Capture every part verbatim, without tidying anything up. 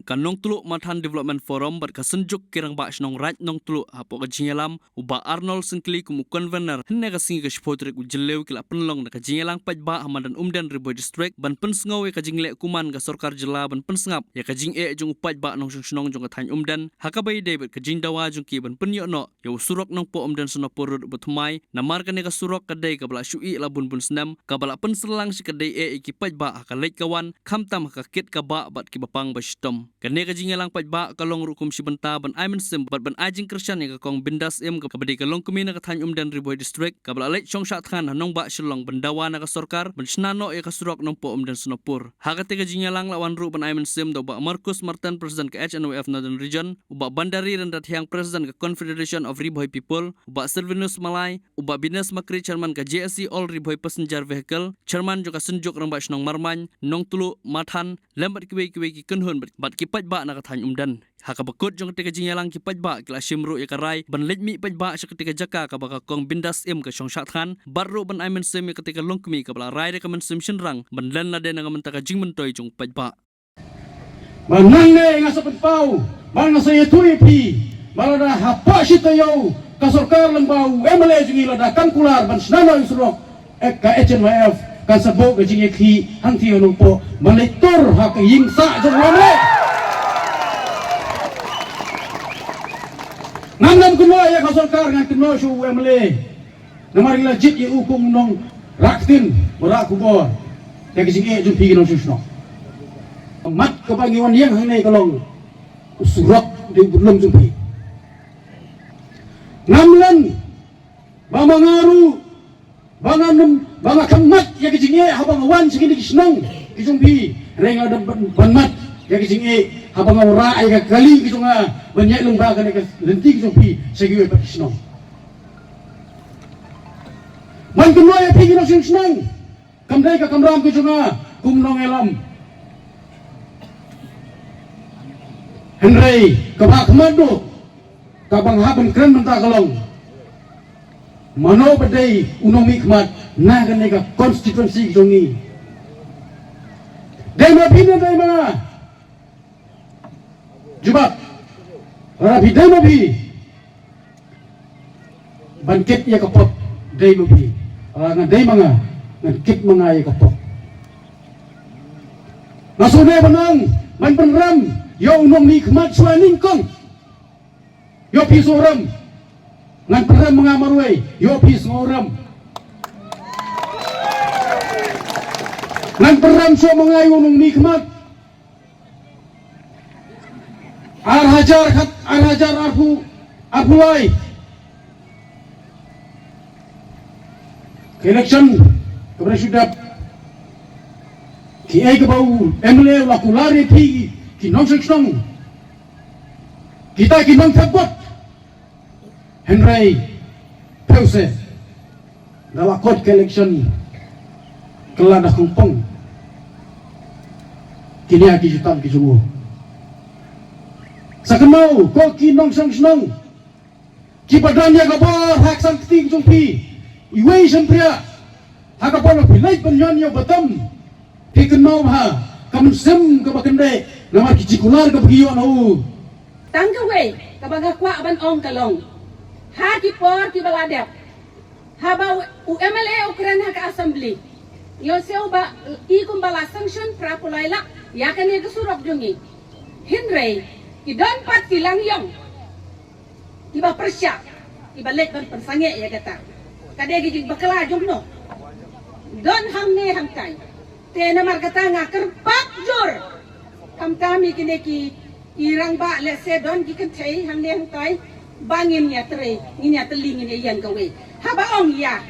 Ka Nongtluh Mathan Development Forum bad ka Synjuk ki Rangbah Shnong Raid Nongtluh hapoh ka jingïalam u Bah Arnold Synkli kum u convener hynne ka sngi ka shiphew tarik u Jylliew ki la pynlong da ka jingïalang paidbah ha madan Umden Ri Bhoi District ban pynsngew ïa ka jingleh kuman ka sorkar jylla ban pynsngap ïa ka jingeh jong u paidbah nongshong shnong jong ka thaiñ Umden ha kaba ïadei bad ka jingdawa jong ki ban pynïoh noh ïa u surok Nongpoh Umden Sonapur Road uba thymmai, namar kane ka surok ka dei kaba la shu ih la bun bun snem, kaba la pynsyrlang sha ka dei eh ïa ki paidbah ha ka leit ka wan, khamtam ha ka kit ka bah bad kiba pang ba shitom. Kane ka jingïalang paidbah ka long ruh kum shi bynta ban ai mynsiem bad ban ai jingkyrshan ïa ka Kong Bindas Im kaba dei ka longkmie na ka thaiñ Umden Ri Bhoi District, kaba la leit shong shah thngan ha nongbah Shillong ban dawa na ka sorkar ban shna noh ïa ka surok Nongpoh Umden Sonapur. Ha kata ka jingïalang la wan ruh ban ai mynsiem da u Bah Marcus Martin, President ka H N Y F Northern Region, u Bah Bandari Randathiang, President ka Confederation of Ri Bhoi People, u Bah Silvanus Malai, u Bah Bines Makri, Chairman ka J S C All Ri Bhoi Passenger Vehicle, Chairman jong ka Synjuk Rangbah Shnong Marmain, Nongtluh, Mathan, lem bad kiwei kiwei ki kynhun bad, bad ki paidbah na ka thaiñ Umden. Ha kaba kut jong kata ka jingïalang ki paidbah ki la shim ruh ïa ka rai ban leit mih paidbah sha kata ka jaka kaba ka Kong Bindas Im ka shong shah thngan, bad ruh ban ai mynsiem ïa kata ka longkmie kaba la rai da ka mynsiem shynrang ban len lade na ka bynta ka jingmyntoi jong u paidbah. Ba nangne nga sa pynpaw, ba nga sa ïathuh ïa phi, ba lada hapoh shi taïew ka sorkar lyngba u M L A jong ngi lada kam kular ban shna noh ïa u surok, eh, ka H N Y F kan sa buh ka jingïakhih hangtei ha Nongpoh ban leit tur ha ka ïing sah jong u M L A. Ngam, ngam kynnoh ïa ka sorkar, ngan kynnoh sha u M L A. Namar ngi la jied ïa u kum u nongrah ktien ba rah khubor ïa ka jingeh jong phi ki nongshong shnong. Mat kaba ngi wan ïeng hangne ka long u surok dei u budlum jong phi. Ngam len ba ma nga ruh ba nga nym, ba nga khlem mat ïa ka jingeh haba nga wan sha kine ki shnong ki jong phi. Hynrei nga dang ban, ban mat ïa ka jingeh haba nga wanrah ïa ka kali ki jong nga ban ïaid lyngba kane ka lynti ki jong phi sha kiwei pat ki shnong. Ban kynnoh ïa phi ki nongshong shnong, kam dei ka kamram ka jong nga kum nongïalam. Hynrei kaba khmat duh, kaba nga hap ban kren mynta ka long, mano ba dei u nongmihkhmat na kane ka constituency ka jong ngi. Dei ma phi ne dei ma nga? Jubab. Lada phi dei ma phi, ban kit ïa ka pop, dei ma phi. Lada nga dei ma nga, ngan kit ma nga ïa ka pop. Nga sngewdei ban ong, ban pynrem ïa u nongmihkhmat shuwa nyngkong. Ïoh phi sngew rem. Ngan pynrem ma nga marwei, ïoh phi sngew rem. Ngan pynrem shuwa ma nga ïa u nongmihkhmat. Ar hajar khat, ar hajar arphew, arphew lai. Ka election kaba shu dep, kiei kaba u M L A u la kular ïa phi ki nongshong shnong, kita ki nongthep vote. Hynrei phi u se, da la kot ka election, kylla da kongpong kine ki jutang ki jong u. Sa kynmaw ko ki nongshong shnong kiba don ïa ka bor ha ka sang kti ki jong phi, iwei shympriah ha ka por ba phi leit ban ñion ïa u batam, phi kynmaw bha ka mynsiem kaba kyndit namar ki jingkular kaba ki ïoh na u. Tang kawei kaba nga kwah ban ong ka long, ha ki por kiba la dep, haba u, u M L A u kren ha ka assembly, ïohsngew ba i kumba la sanction phra phew lai lak ïa kane ka surok jong ngi. Hynrei ki don pat ki lang ïong kiba pyrshah, kiba leit ban pynsangeh ïa kata. Ka dei ka jingbakla jong no. Don hangne hangtai. Te namar kata nga kyrpad jur. Khamtam ïa kine ki, ki rangbah, lehse don ki kynthei hangne hangtai, ba ngin ïatrei, ngin ïatylli, ngin ïaïeng kawei. Haba ong ïa,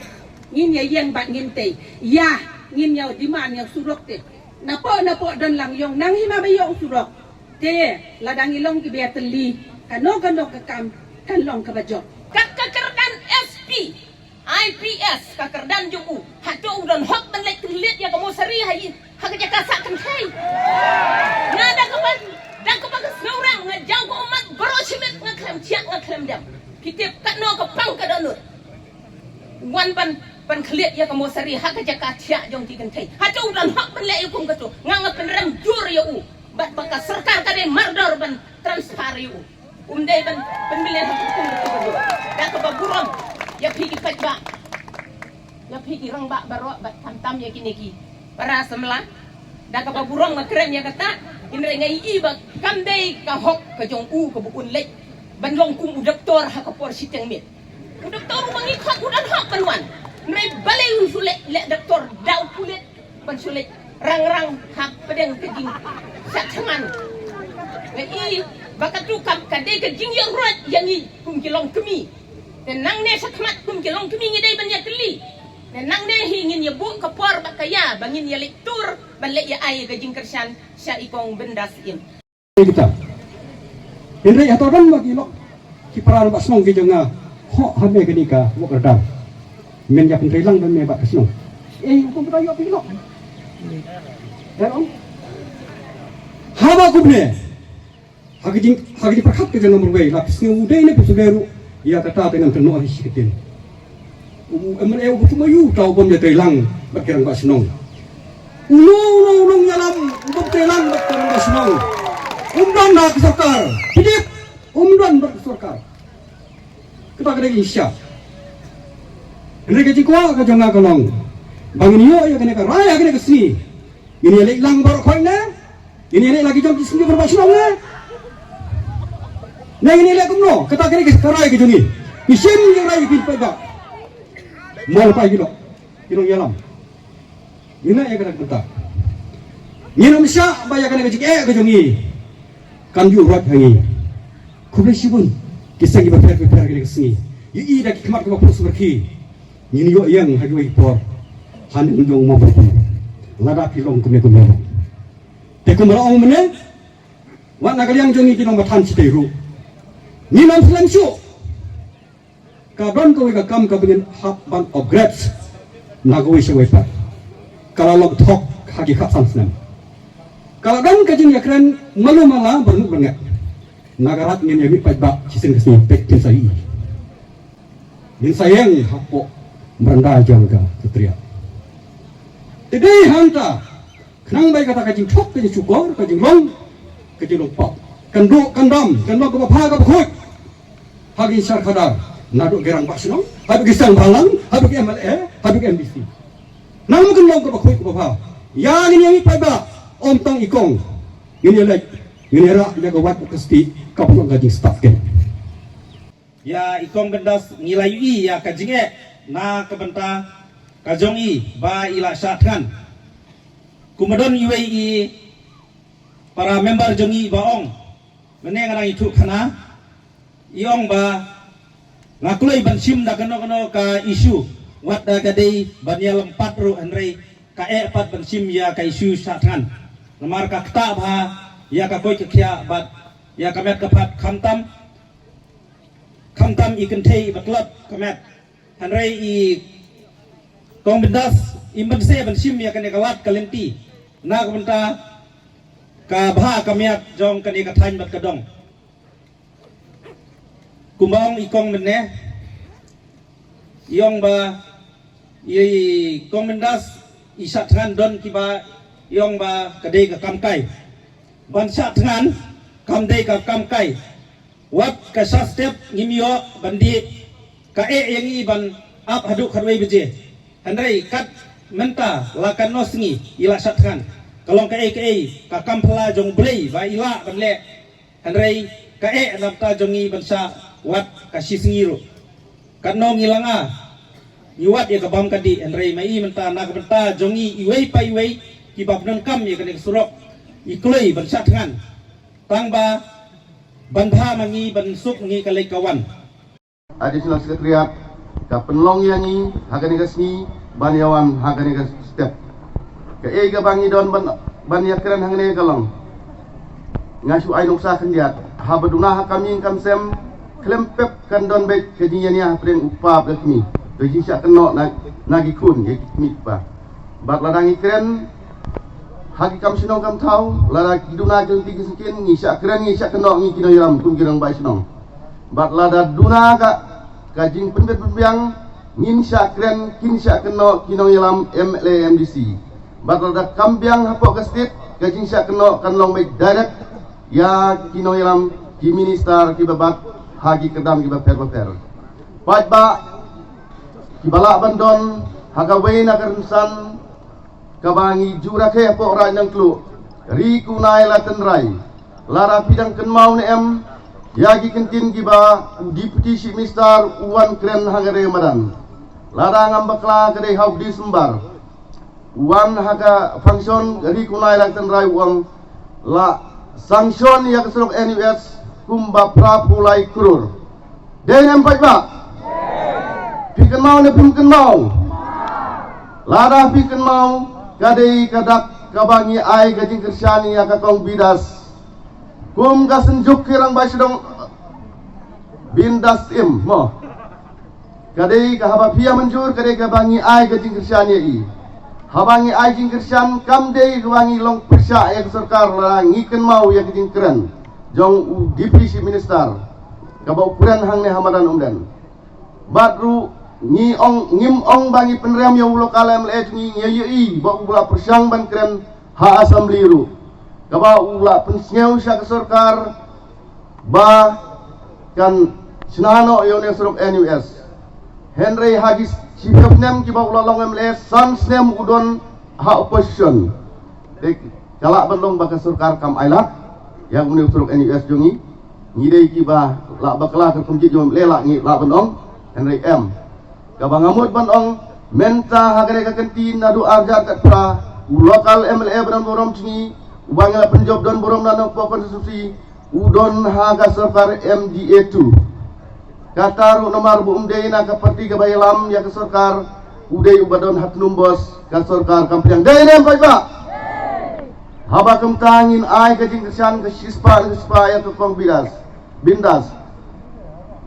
ngin ïaïeng bad ngin tei. Ïa, ngin ïa demand ïa u surok te. Napoh napoh don lang ïong, nang hima ba ïoh u surok. Te lada ngi long kiba ïatylli, kano kano ka kam kan long kaba jop. Kat ka kyrdan S P, I P S, ka kyrdan jong u, hato u don hok ban leit kylliat ïa ka mosari ha i, ha ka jaka sah kynthei? Nga da kaba, da kaba ka sngewrem, nga jaw ka ummat baroh shi miet, nga khlem thiah, nga khlem dem. Phi tip katno ka pang ka dohnud. Wan ban, ban kylliat ïa ka mosari ha ka jaka thiah jong ki kynthei. Hato u don hok ban leh ïa kum kato? Nga, nga pynrem jur ïa u. Ba ka sorkar ka dei mardor ban transfer ïa u. Um dei ban pynmlien ha ka kum ka kum. Da kaba burom ïa phi ki paidbah, ïa phi ki rangbah baroh bad khamtam ïa kine ki para samla. Da kaba burom nga kren ïa kata, hynrei nga ïohi ba kam dei ka hok ka jong u kaba un leit ban long kum u doktor ha ka por shiteng miet. U doktor u ba ngi khot u don hok ban wan. Hynrei balei un shu leh, leh doktor da u pulit ban shu leit rang-rang hapdeng ka jingshah thngan. Nga i ba katu ka, ka dei ka jingïoh ruh ïa ngi kum ki longkmie. Te nangne shakhmat kum ki longkmie ngi dei ban ïatylli. Te nangne hi ngin ïa buh ka por bad ka ïa ba ngin ïa leit tur ban leit ïa ai ka jingkyrshan sha i Kong Bindas Im. Kita. Hynrei hato don ba ki lok ki para ba shnong ki jong nga, ho ha me kane ka wok radar. Men ïa pyntrei lang ba me ba ka shnong. Eh, hukum kita ïoh ki lok. Ya, Ong. Haba kumne. Ha ka jing, ha ka jingpyrkhat ka jong nga marwei la phi sngew u dei ne phi sngew ruh. Ïa kata te ngan kynnoh hi shi ktien. U M L A u Bachuma Yu ta u bym ïatreilang bad ki rangbah shnong. Uno uno u nongïalam u bym treilang bad ki rangbah shnong. Um don ha ka sorkar. Phi tip, um don bad ka sorkar. Kata ka dei ka jingshisha. Hynrei ka jingkwah ka jong nga ka long ba ngin ïoh ïa kane ka rai ha kane ka sngi. Ngin ïa leit lang baroh khoit ne? Ngin ïa leit lang ki jong ki sngi baroh shnong ne? Ne ngin ïa leit kumno? Kata ka dei ka rai ka jong ngi. Ngi shim ïa ka rai ka jong ngi paidbah. Mo la pai ki lok. Ki nongïalam. Ngi na ïa kata ka bynta. Ngin ym shah ba ïa kane ka jingeh ka jong ngi kan ïuh rot ha ngi. Khublei shibun ki seng kiba pher kiba pher kane ka sngi. Ïohi da ki khmat kiba pur sumar ki. Ngin ïoh ïeng ha kiwei ki por. Han ïoh ïong mo ba lada phi long kumne kumne. Te kumba la ong mynne, wat na ka liang jong ngi ki nongbathan shatei ruh, ngin ym slem shuh. Ka don kawei ka kam kaba ngin hap ban upgrade na kawei sha kawei pat. Ka la long thok ha ki khatsan snem. Ka la don ka jingïakren malu mala byrnguk byrngek. Na ka rat ngin ïa mih paidbah shisien ka sngi peit kin sa ïohi. Ngin sa ïeng hapoh branda jong ka Kynthei. Te dei hangta khnang ba ïa kata ka jingthok, ka jingshukor, ka jinglong, ka jinglong pop kan duh kan dam, kan long kaba bha kaba khuid ha ki synshar khadar, naduh ki rangbah shnong haduh ki seng bhalang, haduh ki M L A, haduh ki M D C. Nang kan long kaba khuid kaba bha. Ïa ngin ïa mih paidbah, ym tang i kong. Ngin ïa leit, ngin ïa rah ïa ka wad ka stieh kaba long ka jingstad ken. Ïa i Kong Bindas ngi la ïohi ïa ka jingeh na ka bynta ka jong i ba i la shah thngan. Kumba don iwei i para member jong i ba ong, mynne nga dang ithuh khana, i ong ba nga kloi ban shim da kano kano ka issue, wat da ka dei ban ïalem pat ruh, hynrei ka eh pat ban shim ïa ka issue shah thngan. Namar ka ktah bha ïa ka koit ka khiah bad ïa ka met ka phad, khamtam khamtam i kynthei iba tlot ka met. Hynrei i Kong Bindas im banse ban shim ïa kane ka lad ka lynti na ka bynta ka bha ka miat jong kane ka thaiñ bad ka dong. Kumba ong i kong mynne, i ong ba i Kong Bindas i shah thngan, don kiba i ong ba ka dei ka kam kai. Ban shah thngan kam dei ka kam kai. Wat ka shah step ngim ïoh ban dih, ka eh ïa ngi ban ap haduh khatwei baje. Hynrei kat mynta la katno sngi i la shah thngan. Ka long kaei kaei ka kam phylla jong U Blei ba i lah ban leh. Hynrei ka eh na bynta jong ngi ban shah wat ka shi sngi ruh. Katno ngi la nga ngi wad ïa ka bam ka dih, hynrei ma i mynta na ka bynta jong ngi iwei pa iwei kiba pyndonkam ïa kane ka surok, i kloi ban shah thngan. Tang ba ban bha ma ngi, ban suk ngi ka leit ka wan. Additional Secretariat ka pynlong ïa ngi ha kane ka sngi ban ïa wan ha kane ka step. Kaei kaba ngi don ban, ban ïa kren hangne ka long, nga shu ai nuksa khyndiat, haba duna ha ka mieng ka sem, khlem pep kan don beit ka jingïania hapdeng u kpa bad ka kmie, ka jingshah kynnoh na, na ki khun ïa ki kmie ki kpa. Bad lada ngi kren ha ki kam shnong kam thaw, lada ki duna ki lynti ki syngkien, ngi shah kren, ngi shah kynnoh, ngi ki nongïalam kum ki rangbah shnong. Bad lada duna ka, ka jingpynbeit pynbiang, ngin shah kren, kin shah kynnoh ki nongïalam M L A M D C. Bad lada kam biang hapoh ka state, Ka jingshah kynnoh kan long beit direct ïa ki nongïalam, ki minister kiba bat ha ki kyrdan kiba pher bapher. Paidbah, kiba lah ban don ha kawei na ka rynsan kaba ngi ju rakhe hapoh Raid Nongtluh, Ri Kunai Latynrai. Lada phi dang kynmaw ne em ïa ki kyntien kiba u Deputy Chief Minister u wan kren ha ka dei madan. Lada ngam bakla ka dei ha u December, u wan ha ka function Ri Kunai Latynrai u ong la sanction ïa ka surok N U S kumba phra phew lai klur. Dei ne em paidbah? Phi kynmaw ne phim kynmaw? Lada phi kynmaw, ka dei ka dak kaba ngi ai ka jingkyrshan ïa ka Kong Bidas kum ka Synjuk ki Rangbah Shnong Bindas Im mo. Ka dei ka haba phi ïa mynjur, ka dei kaba ngi ai ka jingkyrshan ïa i. Haba ngi ai jingkyrshan kam dei kaba ngi long pyrshah ïa ka sorkar, lada ngi kynmaw ïa ka jingkren jong u Deputy Chief Minister kaba u kren hangne ha madan Umden. Bad ruh ngi ong, ngim ong ba ngi pynrem ïa u local M L A jong ngi, ngi ïohi ba u la pyrshang ban kren ha assembly ruh, kaba u la pynsngew sha ka sorkar ba kan shna noh ïa une u surok N U S. Hynrei ha ki shiphew snem kiba u la long M L A, san snem u don ha opposition. Te ka lah ban long ba ka sorkar kam ailad ïa une u surok N U S jong ngi. Ngi dei kiba lah bakla ka kumjit jong M L A lah ngi lah ban ong, hynrei em. Kaba nga mut ban ong, mynta ha kane ka kyntien naduh arhajar khatphra, u local M L A ba don burom jong ngi, uba ngi la pynjop don burom na nongpoh konstituensi, u don ha ka sorkar M D A two. Kata ruh namar ba um dei na ka parti kaba ïalam ïa ka sorkar, u dei uba don ha tnum bos ka sorkar kam pdiang. Dei ne em paidbah? Haba kumta ngin ai ka jingkyrshan ka shispah ka shispah ïa ka Kong Bidas, Bindas.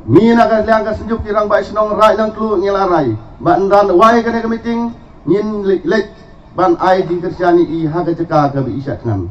Ngi na ka liang ka Synjuk ki Rangbah Shnong Raid Nongtluh ngi la rai ba ynda wai kane ka meeting ngin leit, leit ban ai jingkyrshan ïa i ha ka jaka kaba i shah thngan.